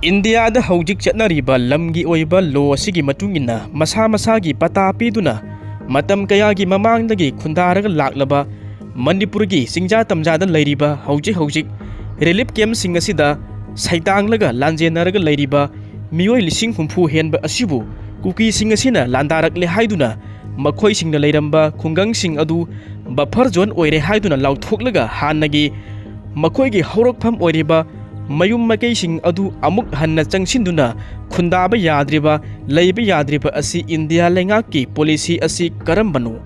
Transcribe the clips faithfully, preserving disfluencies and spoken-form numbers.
ꯏꯟꯗꯤꯌꯥꯗ ꯍꯧꯖꯤꯛ ꯆꯠꯅꯔꯤꯕ ꯂꯝꯒꯤ ꯑꯣꯏꯕ ꯂꯣ ꯑꯁꯤꯒꯤ ꯃꯇꯨꯡ ꯏꯟꯅ ꯃꯁꯥ ꯃꯁꯥꯒꯤ ꯄꯇꯥ ꯄꯤꯗꯨꯅ ꯃꯇꯝ ꯀꯌꯥꯒꯤ ꯃꯃꯥꯡꯗꯒꯤ ꯈꯨꯟꯗꯥꯔꯒ ꯂꯥꯛꯂꯕ ꯃꯅꯤꯄꯨꯔꯒꯤ ꯆꯤꯡꯖꯥ ꯇꯝꯖꯥꯗ ꯂꯩꯔꯤꯕ ꯍꯧꯖꯤꯛ ꯍꯧꯖꯤꯛ ꯔꯤꯂꯤꯐ ꯀꯦꯝꯞꯁꯤꯡ ꯑꯁꯤꯗ ꯁꯩꯗꯥꯡꯂꯒ ꯂꯥꯟꯖꯦꯟꯅꯔꯒ ꯂꯩꯔꯤꯕ ꯃꯤꯑꯣꯏ ꯂꯤꯁꯤꯡ ꯍꯨꯝꯐꯨ ꯍꯦꯟꯕ ꯑꯁꯤꯕꯨ ꯀꯨꯀꯤꯁꯤꯡ ꯑꯁꯤꯅ ꯂꯥꯟꯗꯥꯔꯛꯂꯦ ꯍꯥꯏꯗꯨꯅ ꯃꯈꯣꯏꯁꯤꯡꯅ ꯂꯩꯔꯝꯕ ꯈꯨꯡꯒꯪꯁꯤꯡ ꯑꯗꯨ ꯕꯐꯔ ꯖꯣꯟ ꯑꯣꯏꯔꯦ ꯍꯥꯏꯗꯨꯅ ꯂꯥꯎꯊꯣꯛꯂꯒ ꯍꯥꯟꯅꯒꯤ ꯃꯈꯣꯏꯒꯤ ꯍꯧꯔꯛꯐꯝ ꯑꯣꯏꯔꯤꯕ ꯃꯌꯨꯝ ꯃꯀꯩꯁꯤꯡ ꯑꯗꯨ ꯑꯃꯨꯛ ꯍꯟꯅ ꯆꯪꯁꯤꯟꯗꯨꯅ ꯈꯨꯟꯗꯥꯕ ꯌꯥꯗ꯭ꯔꯤꯕ, ꯂꯩꯕ ꯌꯥꯗ꯭ꯔꯤꯕ ꯑꯁꯤ ꯏꯟꯗꯤꯌꯥ ꯂꯩꯉꯥꯛꯀꯤ ꯄꯣꯂꯤꯁꯤ ꯑꯁꯤ ꯀꯔꯝꯕꯅꯣ?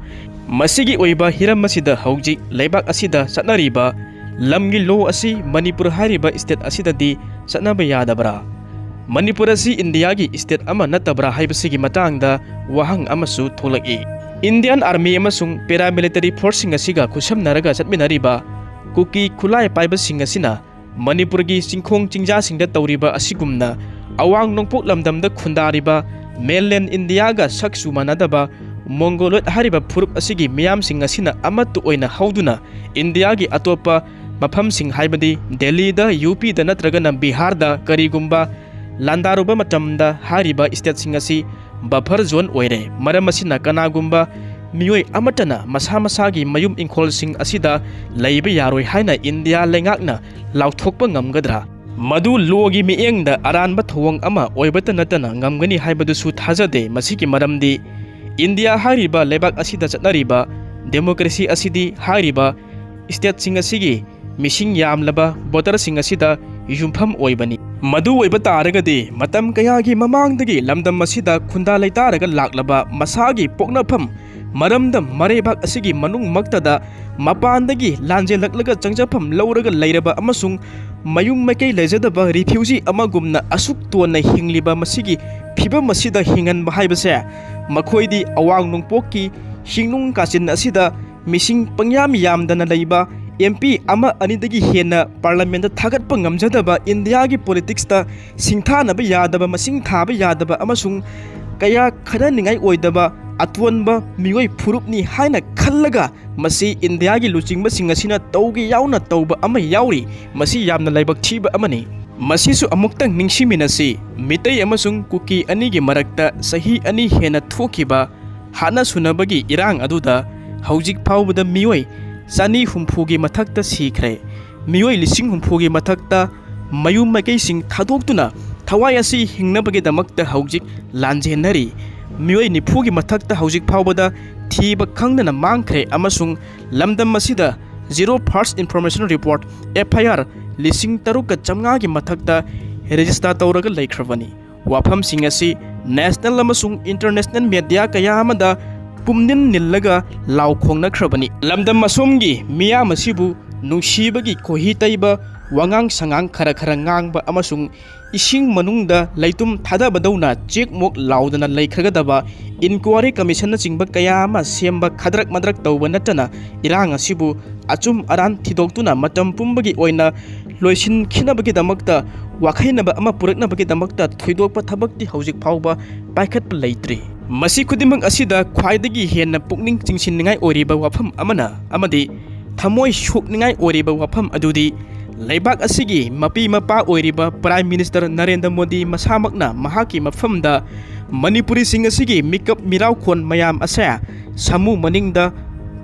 ꯃꯁꯤꯒꯤ ꯑꯣꯏꯕ ꯍꯤꯔꯝ ꯑꯁꯤꯗ ꯍꯧꯖꯤꯛ ꯂꯩꯕꯥꯛ ꯑꯁꯤꯗ ꯆꯠꯅꯔꯤꯕ ꯂꯝꯒꯤ ꯂꯣ ꯑꯁꯤ ꯃꯅꯤꯄꯨꯔ ꯍꯥꯏꯔꯤꯕ ꯁ꯭ꯇꯦꯠ ꯑꯁꯤꯗꯗꯤ ꯆꯠꯅꯕ ꯌꯥꯗꯕ꯭ꯔꯥ? ꯃꯅꯤꯄꯨꯔ ꯑꯁꯤ ꯏꯟꯗꯤꯌꯥꯒꯤ ꯁ꯭ꯇꯦꯠ ꯑꯃ ꯅꯠꯇꯕ꯭ꯔꯥ ꯍꯥꯏꯕꯁꯤꯒꯤ ꯃꯇꯥꯡꯗ ꯋꯥꯍꯪ ꯑꯃꯁꯨ ꯊꯣꯛꯂꯛꯏ꯫ ꯏꯟꯗꯤꯌꯥꯟ ꯑꯥꯔꯃꯤ ꯑꯃꯁꯨꯡ ꯄꯦꯔꯥꯃꯤꯂꯤꯇꯔꯤ ꯐꯣꯔꯁꯁꯤꯡ ꯑꯁꯤꯒ ꯈꯨꯠꯁꯝꯅꯔꯒ ꯆꯠꯃꯤꯟꯅꯔꯤꯕ ꯀꯨꯀꯤ ꯈꯨꯠꯂꯥꯏ ꯄꯥꯏꯕꯁꯤꯡ ꯑꯁꯤꯅ ꯃꯅꯤꯄꯨꯔꯒꯤ ꯆꯤꯡꯈꯣꯡ ꯆꯤꯡꯖꯥꯁꯤꯡꯗ ꯇꯧꯔꯤꯕ ꯑꯁꯤꯒꯨꯝꯅ ꯑꯋꯥꯡ ꯅꯣꯡꯄꯣꯛ ꯂꯝꯗꯝꯗ ꯈꯨꯟꯗꯥꯔꯤꯕ ꯃꯦꯟꯂꯦꯟ ꯏꯟꯗꯤꯌꯥꯒ ꯁꯛꯆꯨ ꯃꯥꯟꯅꯗꯕ ꯃꯣꯡꯒꯣꯂꯣꯏꯗ ꯍꯥꯏꯔꯤꯕ ꯐꯨꯔꯨꯞ ꯑꯁꯤꯒꯤ ꯃꯤꯌꯥꯝꯁꯤꯡ ꯑꯁꯤꯅ ꯑꯃꯠꯇ ꯑꯣꯏꯅ ꯍꯧꯗꯨꯅ ꯏꯟꯗꯤꯌꯥꯒꯤ ꯑꯇꯣꯞꯄ ꯃꯐꯝꯁꯤꯡ ꯍꯥꯏꯕꯗꯤ ꯗꯦꯜꯂꯤꯗ, ꯌꯨ ꯄꯤꯗ ꯅꯠꯇ꯭ꯔꯒꯅ ꯕꯤꯍꯥꯔꯗ ꯀꯔꯤꯒꯨꯝꯕ ꯂꯥꯟꯗꯥꯔꯨꯕ ꯃꯇꯝꯗ ꯍꯥꯏꯔꯤꯕ ꯁ꯭ꯇꯦꯠꯁꯤꯡ ꯑꯁꯤ ꯕꯐꯔ ꯖꯣꯟ ꯑꯣꯏꯔꯦ꯫ ꯃꯔꯝ ꯑꯁꯤꯅ ꯀꯅꯥꯒꯨꯝꯕ ꯃꯤꯑꯣꯏ ꯑꯃꯠꯇꯅ ꯃꯁꯥ ꯃꯁꯥꯒꯤ ꯃꯌꯨꯝ ꯏꯪꯈꯣꯜꯁꯤꯡ ꯑꯁꯤꯗ ꯂꯩꯕ ꯌꯥꯔꯣꯏ ꯍꯥꯏꯅ ꯏꯟꯗꯤꯌꯥ ꯂꯩꯉꯥꯛꯅ ꯂꯥꯎꯊꯣꯛꯄ ꯉꯝꯒꯗ꯭ꯔꯥ? ꯃꯗꯨ ꯂꯣꯒꯤ ꯃꯤꯠꯌꯦꯡꯗ ꯑꯔꯥꯟꯕ ꯊꯧꯑꯣꯡ ꯑꯃ ꯑꯣꯏꯕꯇ ꯅꯠꯇꯅ ꯉꯝꯒꯅꯤ ꯍꯥꯏꯕꯗꯨꯁꯨ ꯊꯥꯖꯗꯦ꯫ ꯃꯁꯤꯒꯤ ꯃꯔꯝꯗꯤ ꯏꯟꯗꯤꯌꯥ ꯍꯥꯏꯔꯤꯕ ꯂꯩꯕꯥꯛ ꯑꯁꯤꯗ ꯆꯠꯅꯔꯤꯕ ꯗꯦꯃꯣꯀ꯭ꯔꯦꯁꯤ ꯑꯁꯤꯗꯤ ꯍꯥꯏꯔꯤꯕ ꯁ꯭ꯇꯦꯠꯁꯤꯡ ꯑꯁꯤꯒꯤ ꯃꯤꯁꯤꯡ ꯌꯥꯝꯂꯕ ꯚꯣꯇꯔꯁꯤꯡ ꯑꯁꯤꯗ ꯌꯨꯝꯐꯝ ꯑꯣꯏꯕꯅꯤ꯫ ꯃꯗꯨ ꯑꯣꯏꯕ ꯇꯥꯔꯒꯗꯤ ꯃꯇꯝ ꯀꯌꯥꯒꯤ ꯃꯃꯥꯡꯗꯒꯤ ꯂꯝꯗꯝ ꯑꯁꯤꯗ ꯈꯨꯟꯗꯥ ꯂꯩꯇꯥꯔꯒ ꯂꯥꯛꯂꯕ ꯃꯁꯥꯒꯤ ꯄꯣꯛꯅꯐꯝ ꯃꯔꯝꯗꯝ ꯃꯔꯩꯕꯥꯛ ꯑꯁꯤꯒꯤ ꯃꯅꯨꯡꯃꯛꯇꯗ ꯃꯄꯥꯟꯗꯒꯤ ꯂꯥꯟꯖꯦꯜꯂꯛꯂꯒ ꯆꯪꯖꯐꯝ ꯂꯧꯔꯒ ꯂꯩꯔꯕ ꯑꯃꯁꯨꯡ ꯃꯌꯨꯝ ꯃꯀꯩ ꯂꯩꯖꯗꯕ ꯔꯤꯐ꯭ꯌꯨꯖꯤ ꯑꯃꯒꯨꯝꯅ ꯑꯁꯨꯛ ꯇꯣꯟꯅ ꯍꯤꯡꯂꯤꯕ ꯃꯁꯤꯒꯤ ꯐꯤꯕꯝ ꯑꯁꯤꯗ ꯍꯤꯡꯍꯟꯕ ꯍꯥꯏꯕꯁꯦ ꯃꯈꯣꯏꯗꯤ ꯑꯋꯥꯡ ꯅꯣꯡꯄꯣꯛꯀꯤ ꯍꯤꯡꯅꯨꯡ ꯀꯥꯆꯤꯟ ꯑꯁꯤꯗ ꯃꯤꯁꯤꯡ ꯄꯪꯌꯥꯝ ꯌꯥꯝꯗꯅ ꯂꯩꯕ ꯑꯦꯝ ꯄꯤ ꯑꯃ ꯑꯅꯤꯗꯒꯤ ꯍꯦꯟꯅ ꯄꯥꯔꯂꯥꯃꯦꯟꯗ ꯊꯥꯒꯠꯄ ꯉꯝꯖꯗꯕ ꯏꯟꯗꯤꯌꯥꯒꯤ ꯄꯣꯂꯤꯇꯤꯛꯁꯇ ꯁꯤꯡꯊꯥꯅꯕ ꯌꯥꯗꯕ, ꯃꯁꯤꯡ ꯊꯥꯕ ꯌꯥꯗꯕ ꯑꯃꯁꯨꯡ ꯀꯌꯥ ꯈꯟꯅꯅꯤꯡꯉꯥꯏ ꯑꯣꯏꯗꯕ ꯑꯇꯣꯟꯕ ꯃꯤꯑꯣꯏ ꯐꯨꯔꯨꯞꯅꯤ ꯍꯥꯏꯅ ꯈꯜꯂꯒ ꯃꯁꯤ ꯏꯟꯗꯤꯌꯥꯒꯤ ꯂꯨꯆꯤꯡꯕꯁꯤꯡ ꯑꯁꯤꯅ ꯇꯧꯒꯦ ꯌꯥꯎꯅ ꯇꯧꯕ ꯑꯃ ꯌꯥꯎꯔꯤ꯫ ꯃꯁꯤ ꯌꯥꯝꯅ ꯂꯥꯏꯕꯛ ꯊꯤꯕ ꯑꯃꯅꯤ꯫ ꯃꯁꯤꯁꯨ ꯑꯃꯨꯛꯇꯪ ꯅꯤꯡꯁꯤꯡꯃꯤꯟꯅꯁꯤ, ꯃꯤꯇꯩ ꯑꯃꯁꯨꯡ ꯀꯨꯀꯤ ꯑꯅꯤꯒꯤ ꯃꯔꯛꯇ ꯆꯍꯤ ꯑꯅꯤ ꯍꯦꯟꯅ ꯊꯣꯛꯈꯤꯕ ꯍꯥꯠꯅ ꯁꯨꯅꯕꯒꯤ ꯏꯔꯥꯡ ꯑꯗꯨꯗ ꯍꯧꯖꯤꯛ ꯐꯥꯎꯕꯗ ꯃꯤꯑꯣꯏ ꯆꯅꯤ ꯍꯨꯝꯐꯨꯒꯤ ꯃꯊꯛꯇ ꯁꯤꯈ꯭ꯔꯦ꯫ ꯃꯤꯑꯣꯏ ꯂꯤꯁꯤꯡ ꯍꯨꯝꯐꯨꯒꯤ ꯃꯊꯛꯇ ꯃꯌꯨꯝ ꯃꯀꯩꯁꯤꯡ ꯊꯥꯗꯣꯛꯇꯨꯅ ꯊꯋꯥꯏ ꯑꯁꯤ ꯍꯤꯡꯅꯕꯒꯤꯗꯃꯛꯇ ꯍꯧꯖꯤꯛ ꯂꯥꯟꯖꯦꯟꯅꯔꯤ꯫ ꯃꯤꯑꯣꯏ ꯅꯤꯐꯨꯒꯤ ꯃꯊꯛꯇ ꯍꯧꯖꯤꯛ ꯐꯥꯎꯕꯗ ꯊꯤꯕ ꯈꯪꯗꯅ ꯃꯥꯡꯈ꯭ꯔꯦ ꯑꯃꯁꯨꯡ ꯂꯝꯗꯝ ꯑꯁꯤꯗ Zero First Information Report, F I R, ꯂꯤꯁꯤꯡ ꯇꯔꯨꯛꯀ ꯆꯥꯝꯃꯉꯥꯒꯤ ꯃꯊꯛꯇ ꯔꯦꯖꯤꯁꯇꯥꯔ ꯇꯧꯔꯒ ꯂꯩꯈ꯭ꯔꯕꯅꯤ꯫ ꯋꯥꯐꯝꯁꯤꯡ ꯑꯁꯤ ꯅꯦꯁꯅꯦꯜ ꯑꯃꯁꯨꯡ ꯏꯟꯇꯔꯅꯦꯁꯅꯦꯜ ꯃꯦꯗꯤꯌꯥ ꯀꯌꯥ ꯑꯃꯗ ꯄꯨꯝꯅꯤꯟ ꯅꯤꯜꯂꯒ ꯂꯥꯎ ꯈꯣꯡꯅꯈ꯭ꯔꯕꯅꯤ꯫ ꯂꯝꯗꯝ ꯑꯁꯣꯝꯒꯤ ꯃꯤꯌꯥꯝ ꯑꯁꯤꯕꯨ ꯅꯨꯡꯁꯤꯕꯒꯤ ꯈꯣꯏꯍꯤ ꯇꯩꯕ, ꯋꯥꯉꯥꯡ ꯁꯉꯥꯡ ꯈꯔ ꯈꯔ ꯉꯥꯡꯕ ꯑꯃꯁꯨꯡ ꯏꯁꯤꯡ ꯃꯅꯨꯡꯗ ꯂꯩꯇꯨꯝ ꯊꯥꯗꯕꯗꯧꯅ ꯆꯦꯛ ꯃꯣꯛ ꯂꯥꯎꯗꯅ ꯂꯩꯈ꯭ꯔꯒꯗꯕ ꯏꯟꯀ꯭ꯋꯥꯔꯤ ꯀꯃꯤꯁꯟꯅꯆꯤꯡꯕ ꯀꯌꯥ ꯑꯃ ꯁꯦꯝꯕ, ꯈꯗ꯭ꯔꯛ ꯃꯗ꯭ꯔꯛ ꯇꯧꯕ ꯅꯠꯇꯅ ꯏꯔꯥꯡ ꯑꯁꯤꯕꯨ ꯑꯆꯨꯝ ꯑꯔꯥꯟ ꯊꯤꯗꯣꯛꯇꯨꯅ ꯃꯇꯝ ꯄꯨꯝꯕꯒꯤ ꯑꯣꯏꯅ ꯂꯣꯏꯁꯤꯟꯈꯤꯅꯕꯒꯤꯗꯃꯛꯇ, ꯋꯥꯈꯩꯅꯕ ꯑꯃ ꯄꯨꯔꯛꯅꯕꯒꯤꯗꯃꯛꯇ ꯊꯣꯏꯗꯣꯛꯄ ꯊꯕꯛꯇꯤ ꯍꯧꯖꯤꯛ ꯐꯥꯎꯕ ꯄꯥꯏꯈꯠꯄ ꯂꯩꯇ꯭ꯔꯤ꯫ ꯃꯁꯤ ꯈꯨꯗꯤꯡꯃꯛ ꯑꯁꯤꯗ ꯈ꯭ꯋꯥꯏꯗꯒꯤ ꯍꯦꯟꯅ ꯄꯨꯛꯅꯤꯡ ꯆꯤꯡꯁꯤꯟꯅꯤꯡꯉꯥꯏ ꯑꯣꯏꯔꯤꯕ ꯋꯥꯐꯝ ꯑꯃꯅ, ꯑꯃꯗꯤ ꯊꯃꯣꯏ ꯁꯣꯛꯅꯤꯡꯉꯥꯏ ꯑꯣꯏꯔꯤꯕ ꯋꯥꯐꯝ ꯑꯗꯨꯗꯤ, ꯂꯩꯕꯥꯛ ꯑꯁꯤꯒꯤ ꯃꯄꯤ ꯃꯄꯥ ꯑꯣꯏꯔꯤꯕ ꯄ꯭ꯔꯥꯏꯝ ꯃꯤꯅꯤꯁꯇꯔ ꯅꯔꯦꯟꯗ꯭ꯔ ꯃꯣꯗꯤ ꯃꯁꯥꯃꯛꯅ ꯃꯍꯥꯛꯀꯤ ꯃꯐꯝꯗ ꯃꯅꯤꯄꯨꯔꯤꯁꯤꯡ ꯑꯁꯤꯒꯤ ꯃꯤꯀꯞ ꯃꯤꯔꯥꯎꯈꯣꯟ ꯃꯌꯥꯝ ꯑꯁꯦ ꯁꯥꯃꯨ ꯃꯅꯤꯡꯗ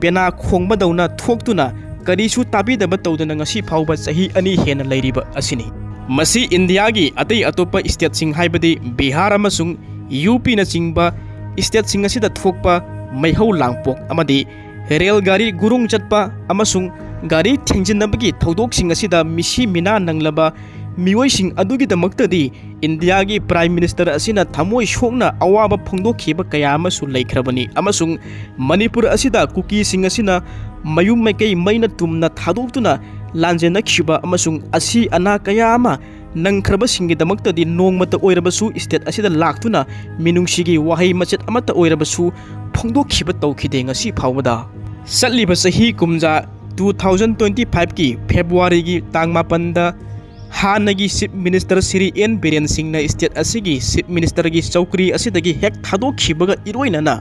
ꯄꯦꯅꯥ ꯈꯣꯡꯕꯗꯧꯅ ꯊꯣꯛꯇꯨꯅ ꯀꯔꯤꯁꯨ ꯇꯥꯕꯤꯗꯕ ꯇꯧꯗꯅ ꯉꯁꯤ ꯐꯥꯎꯕ ꯆꯍꯤ ꯑꯅꯤ ꯍꯦꯟꯅ ꯂꯩꯔꯤꯕ ꯑꯁꯤꯅꯤ꯫ ꯃꯁꯤ ꯏꯟꯗꯤꯌꯥꯒꯤ ꯑꯇꯩ ꯑꯇꯣꯞꯄ ꯁ꯭ꯇꯦꯠꯁꯤꯡ, ꯍꯥꯏꯕꯗꯤ ꯕꯤꯍꯥꯔ ꯑꯃꯁꯨꯡ ꯌꯨ ꯄꯤꯅꯆꯤꯡꯕ ꯁ꯭ꯇꯦꯠꯁꯤꯡ ꯑꯁꯤꯗ ꯊꯣꯛꯄ ꯃꯩꯍꯧ ꯂꯥꯡꯄꯣꯛ ꯑꯃꯗꯤ ꯔꯦꯜ ꯒꯥꯔꯤ ꯒꯨꯔꯨꯡ ꯆꯠꯄ ꯑꯃꯁꯨꯡ ꯒꯥꯔꯤ ꯊꯦꯡꯖꯤꯟꯅꯕꯒꯤ ꯊꯧꯗꯣꯛꯁꯤꯡ ꯑꯁꯤꯗ ꯃꯤꯁꯤ ꯃꯤꯅꯥ ꯅꯪꯂꯕ ꯃꯤꯑꯣꯏꯁꯤꯡ ꯑꯗꯨꯒꯤꯗꯃꯛꯇꯗꯤ ꯏꯟꯗꯤꯌꯥꯒꯤ ꯄ꯭ꯔꯥꯏꯝ ꯃꯤꯅꯤꯁꯇꯔ ꯑꯁꯤꯅ ꯊꯃꯣꯏ ꯁꯣꯛꯅ ꯑꯋꯥꯕ ꯐꯣꯡꯗꯣꯛꯈꯤꯕ ꯀꯌꯥ ꯑꯃꯁꯨ ꯂꯩꯈ꯭ꯔꯕꯅꯤ ꯑꯃꯁꯨꯡ ꯃꯅꯤꯄꯨꯔ ꯑꯁꯤꯗ ꯀꯨꯀꯤꯁꯤꯡ ꯑꯁꯤꯅ ꯃꯌꯨꯝ ꯃꯀꯩ ꯃꯩꯅ ꯇꯨꯝꯅ ꯊꯥꯗꯣꯛꯇꯨꯅ ꯂꯥꯟꯖꯦꯟꯅꯈꯤꯕ ꯑꯃꯁꯨꯡ ꯑꯁꯤ ꯑꯅꯥ ꯀꯌꯥ ꯑꯃ ꯅꯪꯈ꯭ꯔꯕꯁꯤꯡꯒꯤꯗꯃꯛꯇꯗꯤ ꯅꯣꯡꯃꯇ ꯑꯣꯏꯔꯕꯁꯨ ꯁ꯭ꯇꯦꯠ ꯑꯁꯤꯗ ꯂꯥꯛꯇꯨꯅ ꯃꯤꯅꯨꯡꯁꯤꯒꯤ ꯋꯥꯍꯩ ꯃꯆꯦꯠ ꯑꯃꯠꯇ ꯑꯣꯏꯔꯕꯁꯨ ꯐꯣꯡꯗꯣꯛꯈꯤꯕ ꯇꯧꯈꯤꯗꯦ ꯉꯁꯤ ꯐꯥꯎꯕꯗ꯫ ꯆꯠꯂꯤꯕ ꯆꯍꯤ ꯀꯨꯝꯖꯥ two thousand twenty five ꯀꯤ ꯐꯦꯕ꯭ꯔꯨꯋꯥꯔꯤꯒꯤ ꯇꯥꯡ ꯃꯥꯄꯟꯗ ꯍꯥꯟꯅꯒꯤ chief minister Shri N Biren ꯁꯤꯡꯅ ꯁ꯭ꯇꯦꯠ ꯑꯁꯤꯒꯤ ꯆꯤꯐ ꯃꯤꯅꯤꯁꯇꯔꯒꯤ ꯆꯧꯀ꯭ꯔꯤ ꯑꯁꯤꯗꯒꯤ ꯍꯦꯛ ꯊꯥꯗꯣꯛꯈꯤꯕꯒ ꯏꯔꯣꯏꯅꯅ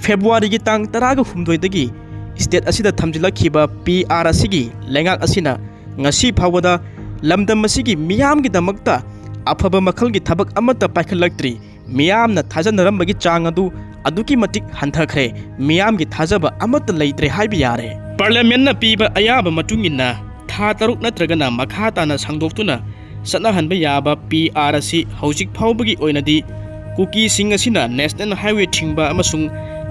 ꯐꯦꯕ꯭ꯔꯨꯋꯥꯔꯤꯒꯤ ꯇꯥꯡ ꯇꯔꯥꯒ ꯍꯨꯝꯗꯣꯏꯗꯒꯤ ꯁ꯭ꯇꯦꯠ ꯑꯁꯤꯗ ꯊꯝꯖꯤꯜꯂꯛꯈꯤꯕ ꯄꯤ ꯑꯥꯔ ꯑꯁꯤꯒꯤ ꯂꯩꯉꯥꯛ ꯑꯁꯤꯅ ꯉꯁꯤ ꯐꯥꯎꯕꯗ ꯂꯝꯗꯝ ꯑꯁꯤꯒꯤ ꯃꯤꯌꯥꯝꯒꯤꯗꯃꯛꯇ ꯑꯐꯕ ꯃꯈꯜꯒꯤ ꯊꯕꯛ ꯑꯃꯠꯇ ꯄꯥꯏꯈꯠꯂꯛꯇ꯭ꯔꯤ꯫ ꯃꯤꯌꯥꯝꯅ ꯊꯥꯖꯅꯔꯝꯕꯒꯤ ꯆꯥꯡ ꯑꯗꯨ ꯑꯗꯨꯛꯀꯤ ꯃꯇꯤꯛ ꯍꯟꯊꯈ꯭ꯔꯦ꯫ ꯃꯤꯌꯥꯝꯒꯤ ꯊꯥꯖꯕ ꯑꯃꯠꯇ ꯂꯩꯇ꯭ꯔꯦ ꯍꯥꯏꯕ ꯌꯥꯔꯦ꯫ ꯄꯥꯔꯂꯤꯌꯥꯃꯦꯟꯠꯅ ꯄꯤꯕ ꯑꯌꯥꯕ ꯃꯇꯨꯡ ꯏꯟꯅ ꯊꯥ ꯇꯔꯨꯛ ꯅꯠꯇ꯭ꯔꯒꯅ ꯃꯈꯥ ꯇꯥꯅ ꯁꯥꯡꯗꯣꯛꯇꯨꯅ ꯆꯠꯅꯍꯟꯕ ꯌꯥꯕ ꯄꯤ ꯑꯥꯔ ꯑꯁꯤ ꯍꯧꯖꯤꯛ ꯐꯥꯎꯕꯒꯤ ꯑꯣꯏꯅꯗꯤ ꯀꯨꯀꯤꯁꯤꯡ ꯑꯁꯤꯅ ꯅꯦꯁꯅꯦꯜ ꯍꯥꯏꯋꯦ ꯊꯤꯡꯕ ꯑꯃꯁꯨꯡ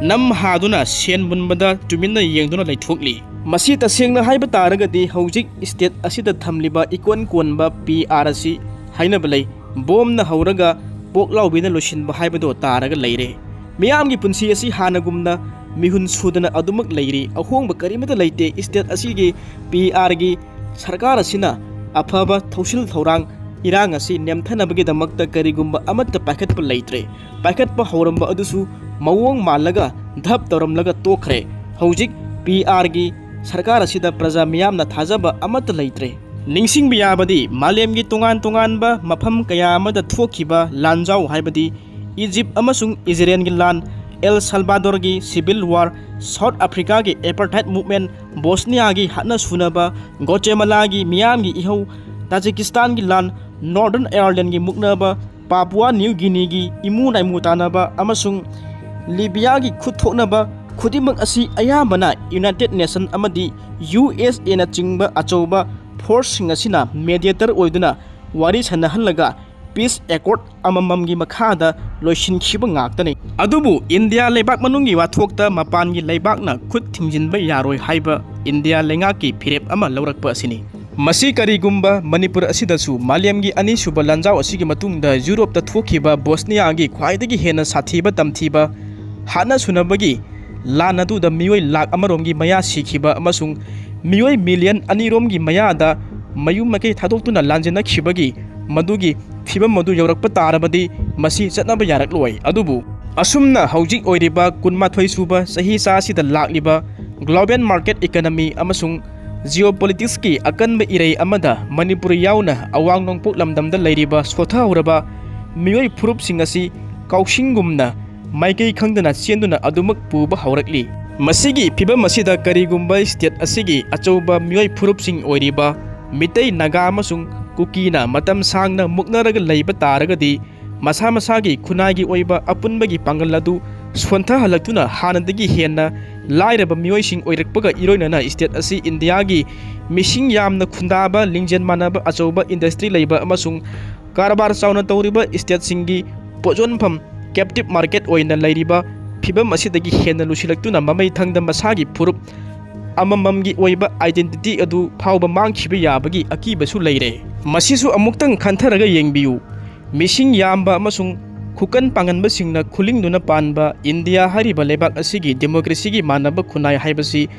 ꯅꯝ ꯍꯥꯗꯨꯅ ꯁꯦꯟ ꯃꯨꯟꯕꯗ ꯇꯨꯃꯤꯟꯅ ꯌꯦꯡꯗꯨꯅ ꯂꯩꯊꯣꯛꯂꯤ꯫ ꯃꯁꯤ ꯇꯁꯦꯡꯅ ꯍꯥꯏꯕ ꯇꯥꯔꯒꯗꯤ ꯍꯧꯖꯤꯛ ꯁ꯭ꯇꯦꯠ ꯑꯁꯤꯗ ꯊꯝꯂꯤꯕ ꯏꯀꯣꯟ ꯀꯣꯟꯕ ꯄꯤ ꯑꯥꯔ ꯑꯁꯤ ꯍꯥꯏꯅꯕ ꯂꯩ꯫ ꯕꯣꯝꯅ ꯍꯧꯔꯒ ꯄꯣꯛꯂꯥꯎꯕꯤꯅ ꯂꯣꯏꯁꯤꯟꯕ ꯍꯥꯏꯕꯗꯣ ꯇꯥꯔꯒ ꯂꯩꯔꯦ꯫ ꯃꯤꯌꯥꯝꯒꯤ ꯄꯨꯟꯁꯤ ꯑꯁꯤ ꯍꯥꯟꯅꯒꯨꯝꯅ ꯃꯤꯍꯨꯟ ꯁꯨꯗꯅ ꯑꯗꯨꯃꯛ ꯂꯩꯔꯤ꯫ ꯑꯍꯣꯡꯕ ꯀꯔꯤꯃꯠꯇ ꯂꯩꯇꯦ꯫ ꯁ꯭ꯇꯦꯠ ꯑꯁꯤꯒꯤ ꯄꯤ ꯑꯥꯔꯒꯤ ꯁꯔꯀꯥꯔ ꯑꯁꯤꯅ ꯑꯐꯕ ꯊꯧꯁꯤꯜ ꯊꯧꯔꯥꯡ ꯏꯔꯥꯡ ꯑꯁꯤ ꯅꯦꯝꯊꯅꯕꯒꯤꯗꯃꯛꯇ ꯀꯔꯤꯒꯨꯝꯕ ꯑꯃꯠꯇ ꯄꯥꯏꯈꯠꯄ ꯂꯩꯇ꯭ꯔꯦ꯫ ꯄꯥꯏꯈꯠꯄ ꯍꯧꯔꯝꯕ ꯑꯗꯨꯁꯨ ꯃꯑꯣꯡ ꯃꯥꯜꯂꯒ ꯙꯞ ꯇꯧꯔꯝꯂꯒ ꯇꯣꯛꯈ꯭ꯔꯦ꯫ ꯍꯧꯖꯤꯛ ꯄꯤ ꯑꯥꯔꯒꯤ ꯁꯔꯀꯥꯔ ꯑꯁꯤꯗ ꯄ꯭ꯔꯖꯥ ꯃꯤꯌꯥꯝꯅ ꯊꯥꯖꯕ ꯑꯃꯠꯇ ꯂꯩꯇ꯭ꯔꯦ꯫ ꯅꯤꯡꯁꯤꯡꯕ ꯌꯥꯕꯗꯤ ꯃꯥꯂꯦꯝꯒꯤ ꯇꯣꯉꯥꯟ ꯇꯣꯉꯥꯟꯕ ꯃꯐꯝ ꯀꯌꯥ ꯑꯃꯗ ꯊꯣꯛꯈꯤꯕ ꯂꯥꯟꯖꯥꯎ ꯍꯥꯏꯕꯗꯤ ꯏꯖꯤꯞ ꯑꯃꯁꯨꯡ ꯏꯖꯔꯦꯜꯒꯤ ꯂꯥꯟ, ꯑꯦꯜ ꯁꯜꯕꯥꯗꯣꯔꯒꯤ ꯁꯤꯚꯤꯜ ꯋꯥꯔ, ꯁꯥꯎꯠ ꯑꯐ꯭ꯔꯤꯀꯥꯒꯤ ꯑꯦꯄꯥꯔꯊꯥꯏꯠ ꯃꯨꯚꯃꯦꯟ, ꯕꯣꯁꯅꯤꯌꯥꯒꯤ ꯍꯥꯠꯅ ꯁꯨꯅꯕ, ꯒꯣꯆꯦꯃꯂꯥꯒꯤ ꯃꯤꯌꯥꯝꯒꯤ ꯏꯍꯧ, ꯇꯥꯖꯤꯀꯤꯁꯇꯥꯟꯒꯤ ꯂꯥꯟ, ꯅꯣꯔꯗꯔꯟ ꯑꯥꯌꯔꯂꯦꯟꯒꯤ ꯃꯨꯛꯅꯕ, ꯄꯥꯄꯨꯋꯥ ꯅ꯭ꯌꯨ ꯒꯤꯅꯤꯒꯤ ꯏꯃꯨ ꯅꯥꯏꯃꯨ ꯇꯥꯅꯕ ꯑꯃꯁꯨꯡ ꯂꯤꯕꯤꯌꯥꯒꯤ ꯈꯨꯠ ꯊꯣꯛꯅꯕ ꯈꯨꯗꯤꯡꯃꯛ ꯑꯁꯤ ꯑꯌꯥꯝꯕꯅ ꯌꯨꯅꯥꯏꯇꯦꯗ ꯅꯦꯁꯟ ꯑꯃꯗꯤ ꯌꯨ ꯑꯦꯁ ꯑꯦꯅꯆꯤꯡꯕ ꯑꯆꯧꯕ ꯐꯣꯔꯁꯁꯤꯡ ꯑꯁꯤꯅ ꯃꯦꯗꯤꯌꯦꯇꯔ ꯑꯣꯏꯗꯨꯅ ꯋꯥꯔꯤ ꯁꯥꯟꯅꯍꯜꯂꯒ ꯄꯤꯁ ꯑꯦꯀꯣꯔꯗ ꯑꯃꯃꯝꯒꯤ ꯃꯈꯥꯗ ꯂꯣꯏꯁꯤꯟꯈꯤꯕ ꯉꯥꯛꯇꯅꯤ꯫ ꯑꯗꯨꯕꯨ ꯏꯟꯗꯤꯌꯥ ꯂꯩꯕꯥꯛ ꯃꯅꯨꯡꯒꯤ ꯋꯥꯊꯣꯛꯇ ꯃꯄꯥꯟꯒꯤ ꯂꯩꯕꯥꯛꯅ ꯈꯨꯠ ꯊꯤꯡꯖꯤꯟꯕ ꯌꯥꯔꯣꯏ ꯍꯥꯏꯕ ꯏꯟꯗꯤꯌꯥ ꯂꯩꯉꯥꯛꯀꯤ ꯐꯤꯔꯦꯞ ꯑꯃ ꯂꯧꯔꯛꯄ ꯑꯁꯤꯅꯤ꯫ ꯃꯁꯤ ꯀꯔꯤꯒꯨꯝꯕ ꯃꯅꯤꯄꯨꯔ ꯑꯁꯤꯗꯁꯨ ꯃꯥꯂꯦꯝꯒꯤ ꯑꯅꯤꯁꯨꯕ ꯂꯥꯟꯖꯥꯎ ꯑꯁꯤꯒꯤ ꯃꯇꯨꯡꯗ ꯌꯨꯔꯣꯞꯇ ꯊꯣꯛꯈꯤꯕ ꯕꯣꯁꯅꯤꯌꯥꯒꯤ ꯈ꯭ꯋꯥꯏꯗꯒꯤ ꯍꯦꯟꯅ ꯁꯥꯊꯤꯕ ꯇꯝꯊꯤꯕ ꯍꯥꯠꯅ ꯁꯨꯅꯕꯒꯤ ꯂꯥꯟ ꯑꯗꯨꯗ ꯃꯤꯑꯣꯏ ꯂꯥꯈ ꯑꯃꯔꯣꯝꯒꯤ ꯃꯌꯥ ꯁꯤꯈꯤꯕ ꯑꯃꯁꯨꯡ ꯃꯤꯑꯣꯏ ꯃꯤꯂꯤꯌꯟ ꯑꯅꯤꯔꯣꯝꯒꯤ ꯃꯌꯥꯗ ꯃꯌꯨꯝ ꯃꯀꯩ ꯊꯥꯗꯣꯛꯇꯨꯅ ꯂꯥꯟꯖꯦꯟꯅꯈꯤꯕꯒꯤ ꯃꯗꯨꯒꯤ ꯐꯤꯕꯝ ꯑꯗꯨ ꯌꯧꯔꯛꯄ ꯇꯥꯔꯕꯗꯤ ꯃꯁꯤ ꯆꯠꯅꯕ ꯌꯥꯔꯛꯂꯣꯏ꯫ ꯑꯗꯨꯕꯨ ꯑꯁꯨꯝꯅ ꯍꯧꯖꯤꯛ ꯑꯣꯏꯔꯤꯕ ꯀꯨꯟꯃꯥꯊꯣꯏ ꯁꯨꯕ ꯆꯍꯤ ꯆꯥ ꯑꯁꯤꯗ ꯂꯥꯛꯂꯤꯕ ꯒ꯭ꯂꯣꯕꯦꯜ ꯃꯥꯔꯀꯦꯠ ꯏꯀꯅꯃꯤ ꯑꯃꯁꯨꯡ ꯖꯤꯑꯣꯄꯣꯂꯤꯇꯤꯛꯁꯀꯤ ꯑꯀꯟꯕ ꯏꯔꯩ ꯑꯃꯗ ꯃꯅꯤꯄꯨꯔ ꯌꯥꯎꯅ ꯑꯋꯥꯡ ꯅꯣꯡꯄꯣꯛ ꯂꯝꯗꯝꯗ ꯂꯩꯔꯤꯕ ꯁꯣꯊꯍꯧꯔꯕ ꯃꯤꯑꯣꯏ ꯐꯨꯔꯨꯞꯁꯤꯡ ꯑꯁꯤ ꯀꯥꯎꯁꯤꯡꯒꯨꯝꯅ ꯃꯥꯏꯀꯩ ꯈꯪꯗꯅ ꯆꯦꯟꯗꯨꯅ ꯑꯗꯨꯃꯛ ꯄꯨꯕ ꯍꯧꯔꯛꯂꯤ꯫ ꯃꯁꯤꯒꯤ ꯐꯤꯕꯝ ꯑꯁꯤꯗ ꯀꯔꯤꯒꯨꯝꯕ ꯁ꯭ꯇꯦꯠ ꯑꯁꯤꯒꯤ ꯑꯆꯧꯕ ꯃꯤꯑꯣꯏ ꯐꯨꯔꯨꯞꯁꯤꯡ ꯑꯣꯏꯔꯤꯕ ꯃꯤꯇꯩ, ꯅꯥꯒꯥ ꯑꯃꯁꯨꯡ ꯀꯨꯀꯤꯅ ꯃꯇꯝ ꯁꯥꯡꯅ ꯃꯨꯛꯅꯔꯒ ꯂꯩꯕ ꯇꯥꯔꯒꯗꯤ, ꯃꯁꯥ ꯃꯁꯥꯒꯤ ꯈꯨꯟꯅꯥꯏꯒꯤ ꯑꯣꯏꯕ ꯑꯄꯨꯟꯕꯒꯤ ꯄꯥꯡꯒꯜ ꯑꯗꯨ ꯁꯣꯟꯊꯍꯜꯂꯛꯇꯨꯅ ꯍꯥꯟꯅꯗꯒꯤ ꯍꯦꯟꯅ ꯂꯥꯏꯔꯕ ꯃꯤꯑꯣꯏꯁꯤꯡ ꯑꯣꯏꯔꯛꯄꯒ ꯏꯔꯣꯏꯅꯅ state ꯑꯁꯤ ꯏꯟꯗꯤꯌꯥꯒꯤ ꯃꯤꯁꯤꯡ ꯌꯥꯝꯅ ꯈꯨꯟꯗꯥꯕ, ꯂꯤꯡꯖꯦꯜ ꯃꯥꯟꯅꯕ ꯑꯆꯧꯕ industry ꯂꯩꯕ ꯑꯃꯁꯨꯡ ꯀꯔꯕꯥꯔ ꯆꯥꯎꯅ ꯇꯧꯔꯤꯕ stateꯁꯤꯡꯒꯤ ꯄꯣꯠ ꯌꯣꯟꯐꯝ, captive market ꯑꯣꯏꯅ ꯂꯩꯔꯤꯕ ꯐꯤꯕꯝ ꯑꯁꯤꯗꯒꯤ ꯍꯦꯟꯅ ꯂꯨꯁꯤꯜꯂꯛꯇꯨꯅ ꯃꯃꯩ ꯊꯪꯗ ꯃꯁꯥꯒꯤ ꯐꯨꯔꯨꯞ ꯑꯃꯃꯝꯒꯤ ꯑꯣꯏꯕ identity ꯑꯗꯨ ꯐꯥꯎꯕ ꯃꯥꯡꯈꯤꯕ ꯌꯥꯕꯒꯤ ꯑꯀꯤꯕꯁꯨ ꯂꯩꯔꯦ꯫ ꯃꯁꯤꯁꯨ ꯑꯃꯨꯛꯇꯪ ꯈꯟꯊꯔꯒ ꯌꯦꯡꯕꯤꯌꯨ꯫ ꯃꯤꯁꯤꯡ ꯌꯥꯝꯕ ꯑꯃꯁꯨꯡ ꯈꯨꯀꯟ ꯄꯥꯡꯒꯟꯕꯁꯤꯡꯅ ꯈꯨꯂꯤꯡꯗꯨꯅ ꯄꯥꯟꯕ ꯏꯟꯗꯤꯌꯥ ꯍꯥꯏꯔꯤꯕ ꯂꯩꯕꯥꯛ ꯑꯁꯤꯒꯤ democracyꯒꯤ ꯃꯥꯟꯅꯕ ꯈꯨꯟꯅꯥꯏ ꯍꯥꯏꯕꯁꯤ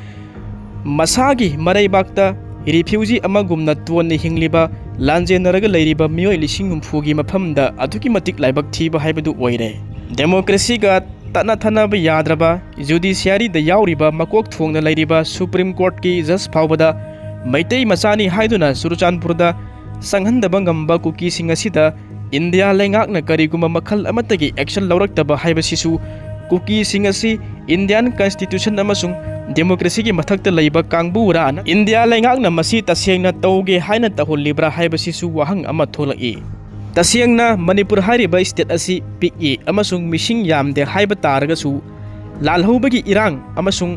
ꯃꯁꯥꯒꯤ ꯃꯔꯩꯕꯥꯛꯇ refugee ꯑꯃꯒꯨꯝꯅ ꯇꯣꯟꯅ ꯍꯤꯡꯂꯤꯕ, ꯂꯥꯟꯖꯦꯟꯅꯔꯒ ꯂꯩꯔꯤꯕ ꯃꯤꯑꯣꯏ ꯂꯤꯁꯤꯡ ꯍꯨꯝꯐꯨꯒꯤ ꯃꯐꯝꯗ ꯑꯗꯨꯛꯀꯤ ꯃꯇꯤꯛ ꯂꯥꯏꯕꯛ ꯊꯤꯕ ꯍꯥꯏꯕꯗꯨ ꯑꯣꯏꯔꯦ꯫ Democracyꯒ ꯇꯠꯅ ꯊꯥꯅꯕ ꯌꯥꯗ꯭ꯔꯕ, judiciaryꯗ ꯌꯥꯎꯔꯤꯕ, ꯃꯀꯣꯛ ꯊꯣꯡꯅ ꯂꯩꯔꯤꯕ Supreme Courtꯀꯤ judge ꯐꯥꯎꯕꯗ ꯃꯩꯇꯩ ꯃꯆꯥꯅꯤ ꯍꯥꯏꯗꯨꯅ ꯆꯨꯔꯆꯥꯟꯄꯨꯔꯗ ꯆꯪꯍꯟꯗꯕ ꯉꯝꯕ ꯀꯨꯀꯤꯁꯤꯡ ꯑꯁꯤꯗ ꯏꯟꯗꯤꯌꯥ ꯂꯩꯉꯥꯛꯅ ꯀꯔꯤꯒꯨꯝꯕ ꯃꯈꯜ ꯑꯃꯠꯇꯒꯤ action ꯂꯧꯔꯛꯇꯕ ꯍꯥꯏꯕꯁꯤꯁꯨ ꯀꯨꯀꯤꯁꯤꯡ ꯑꯁꯤ Indian Constitution ꯑꯃꯁꯨꯡ democracyꯒꯤ ꯃꯊꯛꯇ ꯂꯩꯕ ꯀꯥꯡꯕꯨꯔꯥ? ꯏꯟꯗꯤꯌꯥ ꯂꯩꯉꯥꯛꯅ ꯃꯁꯤ ꯇꯁꯦꯡꯅ ꯇꯧꯒꯦ ꯍꯥꯏꯅ ꯇꯧꯍꯜꯂꯤꯕ꯭ꯔꯥ ꯍꯥꯏꯕꯁꯤꯁꯨ ꯋꯥꯍꯪ ꯑꯃ ꯊꯣꯛꯂꯛꯏ꯫ ꯇꯁꯦꯡꯅ ꯃꯅꯤꯄꯨꯔ ꯍꯥꯏꯔꯤꯕ state ꯑꯁꯤ ꯄꯤꯛꯏ ꯑꯃꯁꯨꯡ ꯃꯤꯁꯤꯡ ꯌꯥꯝꯗꯦ ꯍꯥꯏꯕ ꯇꯥꯔꯒꯁꯨ, ꯂꯥꯜꯍꯧꯕꯒꯤ ꯏꯔꯥꯡ ꯑꯃꯁꯨꯡ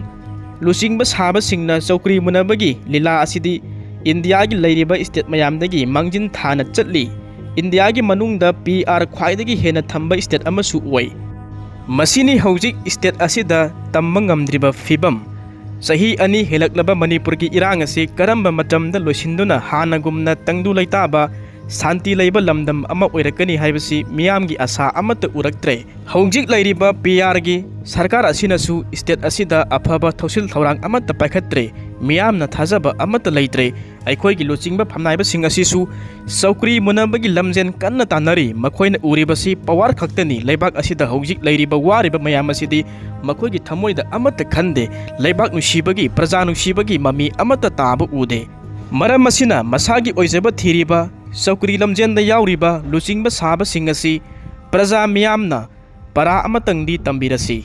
ꯂꯨꯆꯤꯡꯕ ꯁꯥꯕꯁꯤꯡꯅ ꯆꯧꯀ꯭ꯔꯤ ꯃꯨꯟꯅꯕꯒꯤ ꯂꯤꯂꯥ ꯑꯁꯤꯗꯤ ꯏꯟꯗꯤꯌꯥꯒꯤ ꯂꯩꯔꯤꯕ state ꯃꯌꯥꯝꯗꯒꯤ ꯃꯥꯡꯖꯤꯟ ꯊꯥꯅ ꯆꯠꯂꯤ꯫ ꯏꯟꯗꯤꯌꯥꯒꯤ ꯃꯅꯨꯡꯗ PR ꯈ꯭ꯋꯥꯏꯗꯒꯤ ꯍꯦꯟꯅ ꯊꯝꯕ state ꯑꯃꯁꯨ ꯑꯣꯏ꯫ ꯃꯁꯤꯅꯤ ꯍꯧꯖꯤꯛ state ꯑꯁꯤꯗ ꯇꯝꯕ ꯉꯝꯗ꯭ꯔꯤꯕ ꯐꯤꯕꯝ꯫ ꯆꯍꯤ ꯑꯅꯤ ꯍꯦꯜꯂꯛꯂꯕ ꯃꯅꯤꯄꯨꯔꯒꯤ ꯏꯔꯥꯡ ꯑꯁꯤ ꯀꯔꯝꯕ ꯃꯇꯝꯗ ꯂꯣꯏꯁꯤꯟꯗꯨꯅ ꯍꯥꯟꯅꯒꯨꯝꯅ ꯇꯪꯗꯨ ꯂꯩꯇꯥꯕ, ꯁꯥꯟꯇꯤ ꯂꯩꯕ ꯂꯝꯗꯝ ꯑꯃ ꯑꯣꯏꯔꯛꯀꯅꯤ ꯍꯥꯏꯕꯁꯤ ꯃꯤꯌꯥꯝꯒꯤ ꯑꯁꯥ ꯑꯃꯠꯇ ꯎꯔꯛꯇ꯭ꯔꯦ꯫ ꯍꯧꯖꯤꯛ ꯂꯩꯔꯤꯕ PRꯒꯤ ꯁꯔꯀꯥꯔ ꯑꯁꯤꯅꯁꯨ state ꯑꯁꯤꯗ ꯑꯐꯕ ꯊꯧꯁꯤꯜ ꯊꯧꯔꯥꯡ ꯑꯃꯠꯇ ꯄꯥꯏꯈꯠꯇ꯭ꯔꯦ꯫ ꯃꯤꯌꯥꯝꯅ ꯊꯥꯖꯕ ꯑꯃꯠꯇ ꯂꯩꯇ꯭ꯔꯦ꯫ ꯑꯩꯈꯣꯏꯒꯤ ꯂꯨꯆꯤꯡꯕ ꯐꯝꯅꯥꯏꯕꯁꯤꯡ ꯑꯁꯤꯁꯨ ꯆꯧꯀ꯭ꯔꯤ ꯃꯨꯟꯅꯕꯒꯤ ꯂꯝꯖꯦꯟ ꯀꯟꯅ ꯇꯥꯟꯅꯔꯤ꯫ ꯃꯈꯣꯏꯅ ꯎꯔꯤꯕꯁꯤ power ꯈꯛꯇꯅꯤ꯫ ꯂꯩꯕꯥꯛ ꯑꯁꯤꯗ ꯍꯧꯖꯤꯛ ꯂꯩꯔꯤꯕ ꯋꯥꯔꯤꯕ ꯃꯌꯥꯝ ꯑꯁꯤꯗꯤ ꯃꯈꯣꯏꯒꯤ ꯊꯃꯣꯏꯗ ꯑꯃꯠꯇ ꯈꯟꯗꯦ꯫ ꯂꯩꯕꯥꯛ ꯅꯨꯡꯁꯤꯕꯒꯤ, ꯄ꯭ꯔꯖꯥ ꯅꯨꯡꯁꯤꯕꯒꯤ ꯃꯃꯤ ꯑꯃꯠꯇ ꯇꯥꯕ ꯎꯗꯦ꯫ ꯃꯔꯝ ꯑꯁꯤꯅ ꯃꯁꯥꯒꯤ ꯑꯣꯏꯖꯕ ꯊꯤꯔꯤꯕ, ꯆꯧꯀ꯭ꯔꯤ ꯂꯝꯖꯦꯟꯗ ꯌꯥꯎꯔꯤꯕ ꯂꯨꯆꯤꯡꯕ ꯁꯥꯕꯁꯤꯡ ꯑꯁꯤ ꯄ꯭ꯔꯖꯥ ꯃꯤꯌꯥꯝꯅ ꯄꯔꯥ ꯑꯃꯇꯪꯗꯤ ꯇꯝꯕꯤꯔꯁꯤ꯫